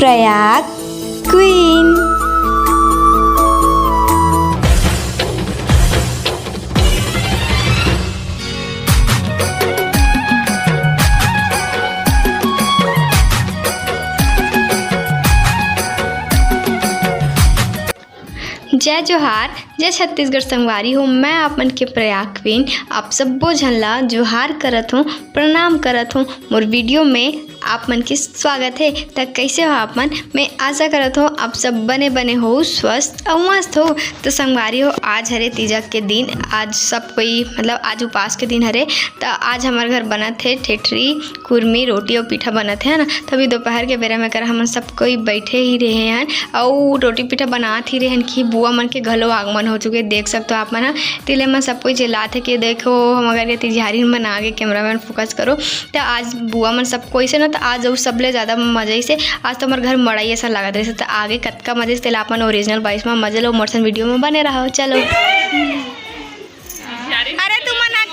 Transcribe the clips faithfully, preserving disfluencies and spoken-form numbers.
Prayag queen. जय जोहार, जय छत्तीसगढ़ संगवारी हो। मैं आप मन के प्रयाग क्वीन, आप सब्बो झन ला जोहार करत हूँ, प्रणाम करत हूँ। मोर वीडियो में आप मन के स्वागत है। त कैसे हो आप मन? मैं आशा करत हूँ आप सब बने बने हो, स्वस्थ अउ मस्त हो। तो संगवारी हो, आज हरे तीजा के दिन, आज सब कोई मतलब आज उपास के दिन हरे। त आज हमर घर बनत हे ठेठरी, कुरमी, रोटी अउ पीठा बनत हे, है ना। तभी दोपहर के बेरा में कर हमन सब कोई बैठे ही रहे हन अउ रोटी पीठा बनात ही रहे हन कि बुआ मन के घलो आगमन हो चुके, देख सकते हो आप मन ह। तिले मन सब कोई चिल्लात हे कि देखो, हमर घर के तिजहारी मन आ गे, कैमरामैन फोकस करो। त आज बुआ मन सब कोई से ना, त आज अउ सबले ज़्यादा मजा ही से, आज तो हमर घर मड़ई असन लागत रहिस। त आगे कतका मजा से, तेला अपन ओरिजिनल वॉइस में मजा लो, मोर संग वीडियो में बने रहो। चलो। अरे तुमन आ-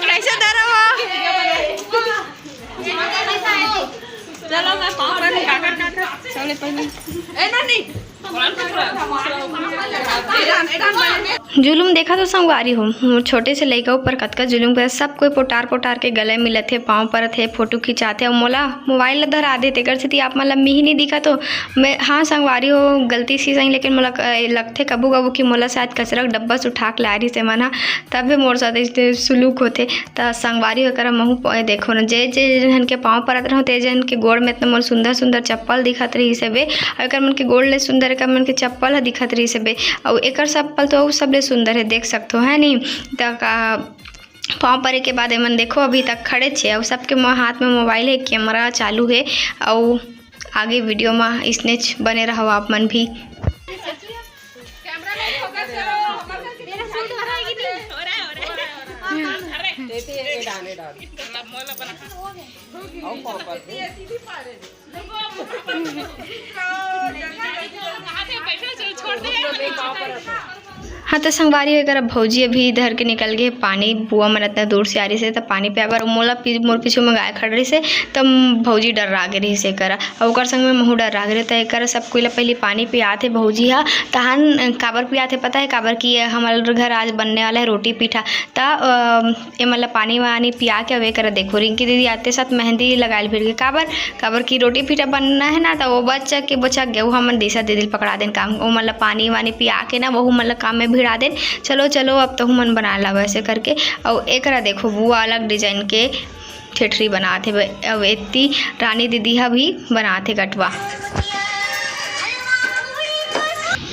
कैसे धरो हो? चलो, मैं पाँव पर काकर, काकर, सबले पहले। ए, ना, नहीं। जुलुम देखा तो संगवारी हो, मोर छोटे से लइका ऊपर कतका जुलुम करे। सब कोई पोटार पोटार के गले मिलत हे, पाँव परत हे, फोटो खिंचात हे। अउ मोला मोबाइल ला धरा दे, तेकर सेती आप मन ला मिही नहीं दिखा तो मैं, हाँ संगवारी हो, गलती से सही, लेकिन मोला क-, लगथे कभू कभू कि मोला शायद कचरा के डब्बा से उठा के लाए रहिस एमन ह, तभे मोर साथ अइसने सुलूक होथे। त संगवारी हो, एकर महू प-, देखो न, जे जे झन के पाँव परत रहूं, ते झन के गोड़ में इतना मोर सुंदर सुंदर चप्पल दिखत रहिस हवे। अउ एकर मन के गोड़ ले सुंदर एकर मन के चप्पल ह दिखत रहिस हवे। अउ एकर चप्पल तो अउ सबले सुंदर हे, देख सकथो, है नी? त का, पाँव परे के बाद एमन देखो अभी तक खड़े छे, अउ सबके म-, हाथ में मोबाइल हे, कैमरा चालू हे। अउ आगे वीडियो में इसने च-, बने रहो आप मन भी। कैमरा में फोकस करो, हमर करके मेरा शूट हो रहा है कि नहीं? हो रहा है, हो रहा है। हाँ, हाँ। अरे। ये, ये, ये डाल, ये डाल। मतलब मोला बना। आओ, पाँव पर। ये सीधी पाड़े। हाँ, तो संगवारी हो, एकर भौजी अभी धर के निकल गे पानी। बुआ मन इतना दूर से आ रहिस हे, त पानी पिया बर मोला पी-, मोर पीछू में गाय खड़ रहिस हे, त भौजी डर्रा गे रहिस हे एकर, अउ ओकर संग में महू डर्रा गे रहे। त एकर सब कोई ला पहली पानी पियात हे भौजी हा। तहन काबर पियात हे पता हे? काबर कि ये हमर घर आज बनने वाला हे रोटी पीठा। त, अ, एमन ला पानी वानी पिया के अउ एकरा देखो, रिंकी दीदी आते साथ मेहंदी लगाए ल भिड़ गे। काबर? काबर कि रोटी पीठा बनना हे ना, त वो बच के बोचा गेहूं हमन दिशा दीदी ल पकड़ा देन काम। ओमन ला पानी वानी पिया के ना, वहू मन ला काम में भिड़ा देन। चलो, चलो, अब तहू मन बना ला वैसे करके। अउ एकरा देखो, बुआ अलग डिजाइन के ठेठरी बनात हे। अउ एती रानी दीदी ह भी बनात हे गटवा।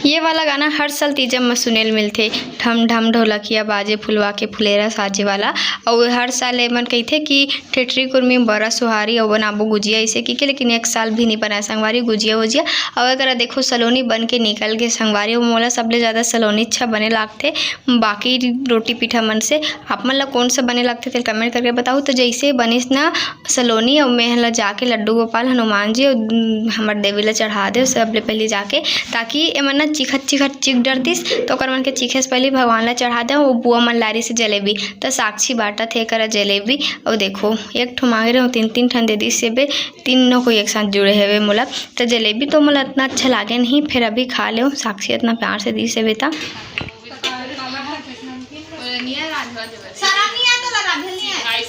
ये वाला गाना हर साल तीजा म सुने ल मिलथे, ढम ढम ढोलकिया बाजे, फुलवा के फुलेरा साजे वाला। अउ हर साल एमन कहिथे कि ठेठरी कुरमी बरा सुहारी अउ बनाबो गुजिया, अइसे कहिके, लेकिन एक साल भी नहीं बनाए संगवारी गुजिया वुजिया। अउ एकरा देखो सलोनी बन के निकल गे संगवारी, अउ मोला सबले ज़्यादा सलोनी अच्छा बने लागथे बाकी रोटी पीठा मन से। आप मन ला कौन सा बने लागथे तेल कमेंट करके बताओ। तो जैसे बनिस ना सलोनी अउ मैं ह ला जाके लड्डू गोपाल हनुमान जी अउ, उम, हमर देवी ला चढ़ा दे सबले पहले जाके, ताकि एमन ना चिखत चिखत चिख डरतिस, तो ओकर मन के चिखे से पहले भगवान ला चढ़ा दे। वो बुआ मन लारी से जलेबी, त साक्षी बांटत हे एकर जलेबी। अउ देखो, एक ठो मांगे रहे, तीन तीन ठन दे दिस हे बे, तीनों को एक साथ जुड़े हवे मोला। त जलेबी तो मोला इतना अच्छा लागे नहीं, फिर अभी खा ले, साक्षी इतना प्यार से दिस हे बे त। शरम नहीं आए तो लगा, नहीं आए।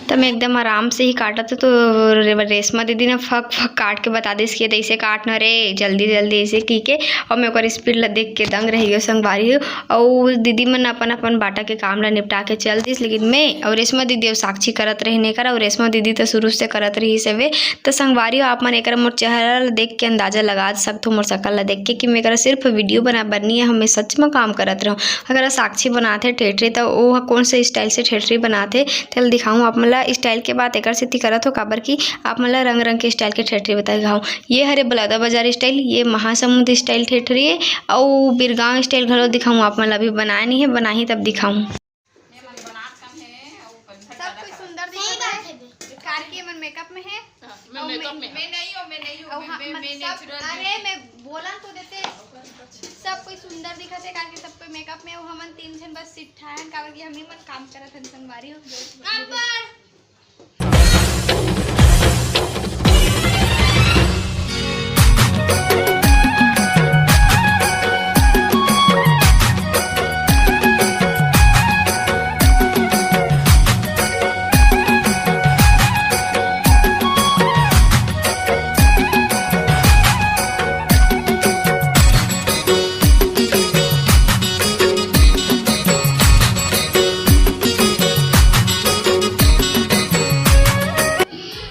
त मैं एकदम आराम से ही काटत हूँ, तो रे-, रेशमा दीदी ने फक फक काट के बता दिस कि "ऐसे काटना रे, जल्दी जल्दी", ऐसे की के। और मैं ओकर स्पीड ला देख के दंग रह गयो संगवारी हो। और दीदी मन अपन अपन बाटा के काम ला निपटा के चल दिस, लेकिन मैं और रेशमा दीदी और साक्षी करत रहिन एकर। और रेशमा दीदी तो शुरू से करत रही से वे। तो संगवारी हो, आप मन एकर मोर चेहरा ला देख के अंदाजा लगा सकथो, मोर शकल ला देख के, कि मैं एकरा सिर्फ वीडियो बना बर नहीं है, हमें सच में काम करत रहूँ। अगर साक्षी बनाथे ठेठरी, त ओ ह कोन से स्टाइल से ठेठरी बनाथे, तेला दिखाहूँ आप मन ला। स्टाइल के बात एकर सेती करत हो, काबर कि आप मन ला रंग-रंग के स्टाइल के ठेठरी बता दिखाहूँ। ये हरे बलौदा बाजार स्टाइल, ये महासमुंद स्टाइल ठेठरी हे, अउ बिरगांव स्टाइल घलो दिखाहूँ आप मन ला। अभी बनाए नहीं है, बनाही तब दिखाहूँ। सब कुछ सुंदर दिखत हे। कारकी मन मेकअप में है। मेकअप में। मैं नहीं हूँ, मैं नहीं हूँ, अउ मैं, हाँ, मैं, मैं सब, नेचुरल अरे, ब्यूटी। मैं बोलन तो देते, सब कोई सुंदर दिखत हे, काहे कि सब कोई मेकअप में हे, अउ हमन तीन झन बस सिट्ठा हन, काबर कि हमही मन काम करत हन, संगवारी हो।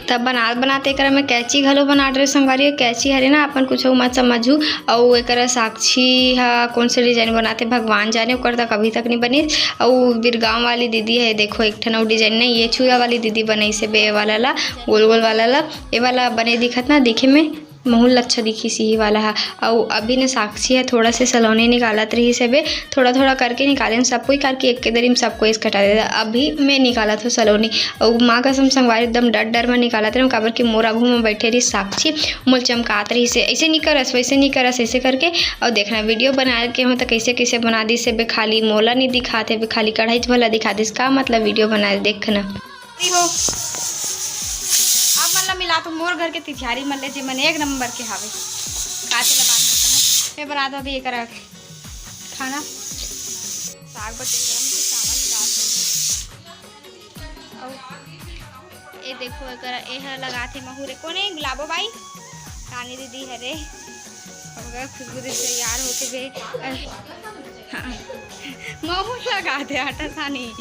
तब बनात बनात एकरा में कैंची घलो बनात रहे संगवारी हो। कैंची हरे ना, अपन कुछ मत समझू। अउ एकरा साक्षी हा कौन से डिजाइन बनाते भगवान जाने, ओकर तक अभी तक नहीं बनिस। अउ बिरगांव वाली दीदी हे, देखो एक ठन अउ डिजाइन नहीं, ये छुरा वाली दीदी बनाइस हे बे, ये वाला ला, गोल गोल वाला ला, ये वाला बने दिखत ना दिखे में। महूल अच्छा दिखिस इही वाला हा। अउ अभी न साक्षी ह थोड़ा से सलोनी निकालत रहिस हबे, थोड़ा थोड़ा करके निकाले न, सब कोई करके एक के दरी म सब कोई कटा देता। अभी मैं निकालत हूँ सलोनी। अउ माँ कसम संगवारी एकदम डर डर म निकालत रहे, काबर कि मोर आघू म बैठे रहिस साक्षी, मोल चमकात रहिस हे, "ऐसे नहीं करस, वैसे नहीं करस," ऐसे करके। अउ देखना वीडियो बना के हूँ तो कैसे कैसे बना दिस हबे, खाली मोला नहीं दिखात हबे, खाली कढ़ाई भला दिखा दिस। का मतलब वीडियो बना देखना। हो। अब मन ला मिला तो मोर घर के तिथियारी मन ले, जे मन एक नंबर के हावे। काचे ला बाद में कहूँ। मैं बना दो अभी एकरा खाना। साग बचे गरम के चावल दाल सब्जी। अउ ए देखो एकरा, ए ह लगाथे महुरे। कोने गुलाबो बाई? रानी दीदी हरे। अब खुशबू दीदी तैयार होके बे, अ, हाँ। महुर लगाथे आटा सानी।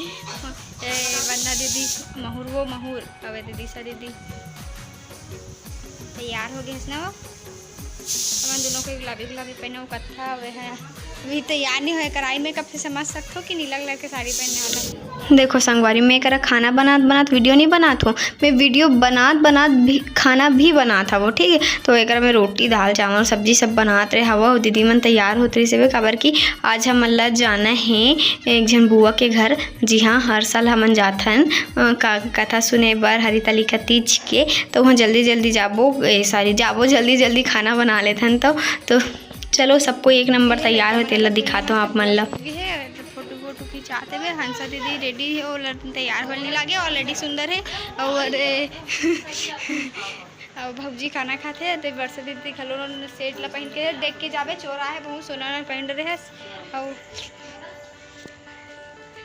ए, वंदना दीदी, महुर वो महुर, अबे दीदी सा दीदी तैयार हो गए ना वो। हमन दोनों को गुलाबी गुलाबी पहने वो कत्था अबे है। अभी तैयार नहीं होए, कराई मेकअप से समझ सकते हो कि नीला कलर के साड़ी पहनने वाला। देखो संगवारी, मैं करा खाना बनात बनात वीडियो नहीं बनात हूँ, मैं वीडियो बनात बनात भी खाना भी बनात हवो, ठीक है। तो एकरा में रोटी, दाल, चावल, सब्जी सब बनात रहे हवो। दीदी मन तैयार होत रहिस हवे, काबर कि आज हमन ला जाना है एक झन बुआ के घर। जी हाँ, हर साल हमन जाथन, अ, का, कथा सुने बर हरितालिका तीज के, तो वहाँ जल्दी जल्दी जाबो, ए, सॉरी, जाबो जल्दी जल्दी खाना बना लेथन। तो, तो चलो, सब कोई एक नंबर तैयार हो, तेला दिखाता हूँ आप मन ला। फोटो वोटो खिंचाते हुए हंसा दीदी रेडी है, वो लड़-, तैयार होने लगे, ऑलरेडी सुंदर है। और, ए, और भौजी खाना खाते हैं, तो वर्षा दीदी घलो सेट ला पहन के देख के जाबे, चोर आए, बहुत सोना पहन रहे हैं। और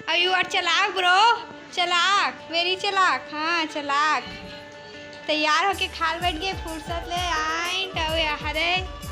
Are you are चलाक bro, चलाक, very चलाक, हाँ चलाक। तैयार होके खाल बैठ गए फुर्सत ले, आइन तो हरे।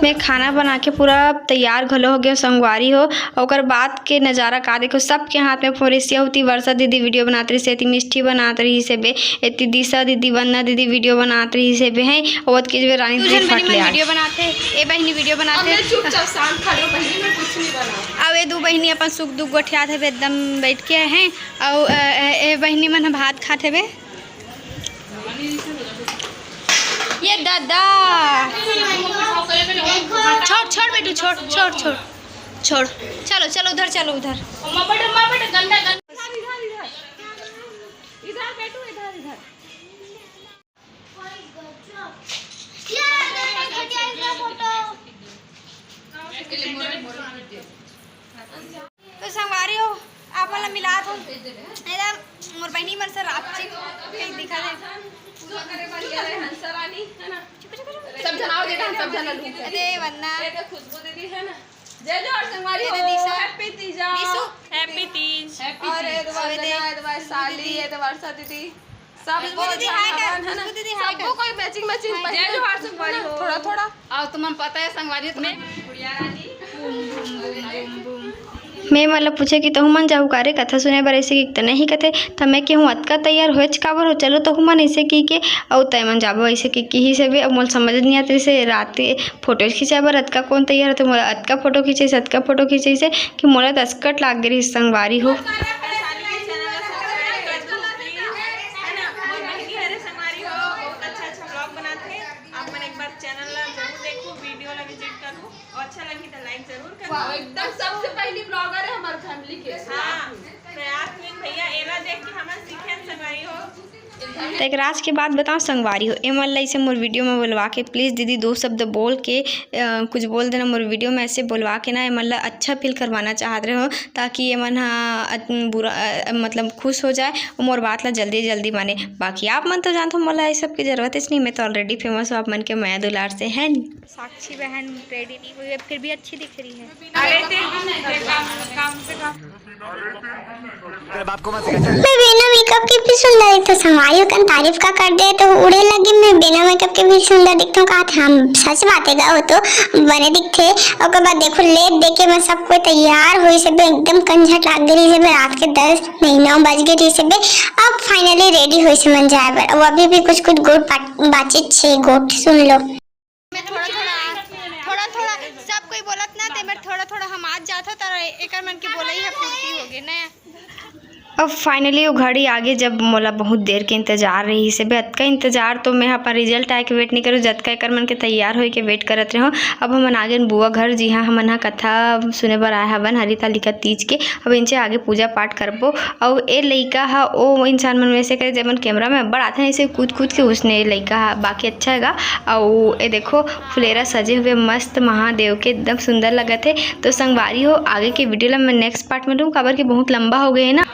मैं खाना बना के पूरा तैयार घलो हो गया संगवारी हो। ओकर बाद के नज़ारा का देखो, सबके हाथ में फोरेसिया होती। वर्षा दीदी वीडियो बनात रही से, एती मिष्ठी बनात रही से बे, एती दिशा दीदी, वंदना दीदी वीडियो बनात रही से बे हैं। ओवत के जो रानी दीदी फट ले वीडियो बनाते, ए बहिनी वीडियो बनाते। चुपचाप शांत खड़े हो बहिनी, मैं कुछ नहीं बना। अब ये दो बहिनी अपन सुख दुख गोठियात हवे, एकदम बैठ के हैं। अउ, अ, अ, ए बहिनी मन ह भात खात हवे। ये दादा। छोड़, छोड़ बेटू, छोड़, छोड़, छोड़, छोड़। चलो, चलो उधर, चलो उधर। इधर, इधर, इधर। इधर बेटू, इधर, इधर। तो संगवारी हो, आप वाला मिला थो। एकदम मोर बहिनी मन से रापचिक कहीं दिखा दे। पूजा करे वाली है हंसा रानी, है ना? सब जनाओ बेटा, हम सब जना लूट। अरे वन्ना। ये तो खुशबू दीदी है ना? जय जोहार संगवारी हो। दीदी सा। Happy तीजा। दीसू। Happy तीज। Happy और तीज। ये तो वंदना, ये तो साली, ये तो वर्षा दीदी। सब खुशबू दीदी हाय कर, है ना? खुशबू दीदी हाय कर। सबको कोई matching matching हाय। जय जोहार संगवारी हो। थोड़ा थोड़ा। और तुमन पता है संगवारी हो, तुम्हें गुड़िया रानी। मैं मन ल पूछे कि तहू मन जाहू का रे कथा सुने बर, ऐसे कि त नहीं कथे। त मैं केहूँ अतका तैयार होएच काबर हो, चलो तहू मन ऐसे कि के। अउ तय मन जाबो ऐसे कि किही से बे। अब मोला समझ नहीं आते से रात फोटो खिंचाए बर अतका कौन तैयार होथे? मोला अतका फोटो खिंचइस, अतका फोटो खिंचइस हे कि मोला दसकट लाग गे रिहिस संगवारी हो। आप मन एक बार चैनल ला जरूर देखो, वीडियो ला विजिट करो और अच्छा लगी तो लाइक जरूर करो। वाह, एकदम सबसे पहली ब्लॉगर है हमारे फैमिली के। हाँ, प्रयास में भैया एला देख के हमन सीखे संगवारी हो। तो एक राज के बात बताओ संगवारी हो, एमन ला ऐसे मोर वीडियो में बोलवा के, प्लीज दीदी दो शब्द बोल के, अ, कुछ बोल देना मोर वीडियो में, ऐसे बोलवा के ना एमन ला अच्छा फील करवाना चाहत रहे हो, ताकि एमन हा अत-, बुरा, अ, मतलब खुश हो जाए और मोर बात ला जल्दी जल्दी माने। बाकी आप मन तो जानथो मोला ये सब की जरूरत ही नहीं, मैं तो ऑलरेडी फेमस हूँ आप मन के मया दुलार से, है नी? साक्षी बहन रेडी नहीं हुई है, फिर भी अच्छी दिख रही है। अरे, तेरे काम से काम। मेरे बाप को मत सिखा। मैं बिना मेकअप के भी सुंदर दिखथों। संगवारी हो कन तारीफ का कर दे तो उड़े लगे, मैं बिना मेकअप के भी सुंदर दिखथों। कहा था हम सच बात है गा, वो तो बने दिखथे। ओकर बाद देखो लेट देखे मैं सब कोई तैयार होइस हबे, एकदम कंझट लाग गे रहिस हबे, रात के दस नहीं नौ बज गे रहिस हबे। अब फाइनली रेडी होइस मन जाए बर। अब अभी भी कुछ कुछ गोठ बात-, बातचीत छे गोठ सुन लो। मैं थोड़ा थोड़ा, थोड़ा थोड़ा सब कोई बोलत ना, ते मेर थोड़ा थोड़ा हम आज जात हो, तारा एकर मन के बोलई है पूर्ति हो गे ना। अब फाइनली वो घड़ी आगे, जब मोला बहुत देर के इंतजार रहिस हबे। अतका इंतजार तो मैं अपन रिजल्ट आए के वेट नहीं करूँ, जतका एकर मन के तैयार होए के वेट करत रहो। अब हमन आगे बुआ घर, जिहाँ हमन ह कथा सुने बर आए हवन हरितालिका तीज के। अब इनसे आगे पूजा पाठ करबो। अउ ए लइका ह ओ इंसान मन में से करे, जेमन कैमरा में अब्बड़ आथे, ऐसे कूद कूद के उसने ए लइका ह, बाकी अच्छा हेगा। अउ ए देखो, फुलेरा सजे हुए मस्त महादेव के, एकदम सुंदर लगत हे। तो संगवारी हो, आगे के वीडियो ला मैं नेक्स्ट पार्ट में लूँ, काबर कि बहुत लंबा हो गए है ना।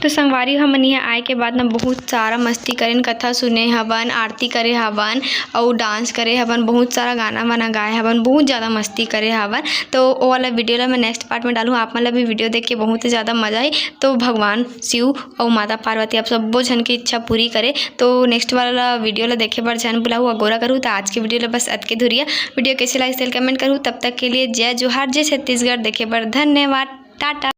तो संगवारी हो, हमन यहाँ आए के बाद ना बहुत सारा मस्ती करेन, कथा सुने हवन, आरती करे हवन, अउ डांस करे हवन, बहुत सारा गाना वाना गाए हवन, बहुत ज़्यादा मस्ती करे हवन। तो वो वाला वीडियो ला मैं नेक्स्ट पार्ट में डालूँ। आप मन ला भी वीडियो देख के बहुत ही ज़्यादा मजा आई। तो भगवान शिव अउ माता पार्वती आप सब्बो झन के इच्छा पूरी करे। तो नेक्स्ट वाला वीडियो ला देखे बर झन भुलाहू, अगोरा करू। तो आज के वीडियो ला बस अतके धुरिया। वीडियो कैसे लागिस तेला कमेंट करू। तब तक के लिए जय जोहार, जय छत्तीसगढ़। देखे बर धन्यवाद, टाटा।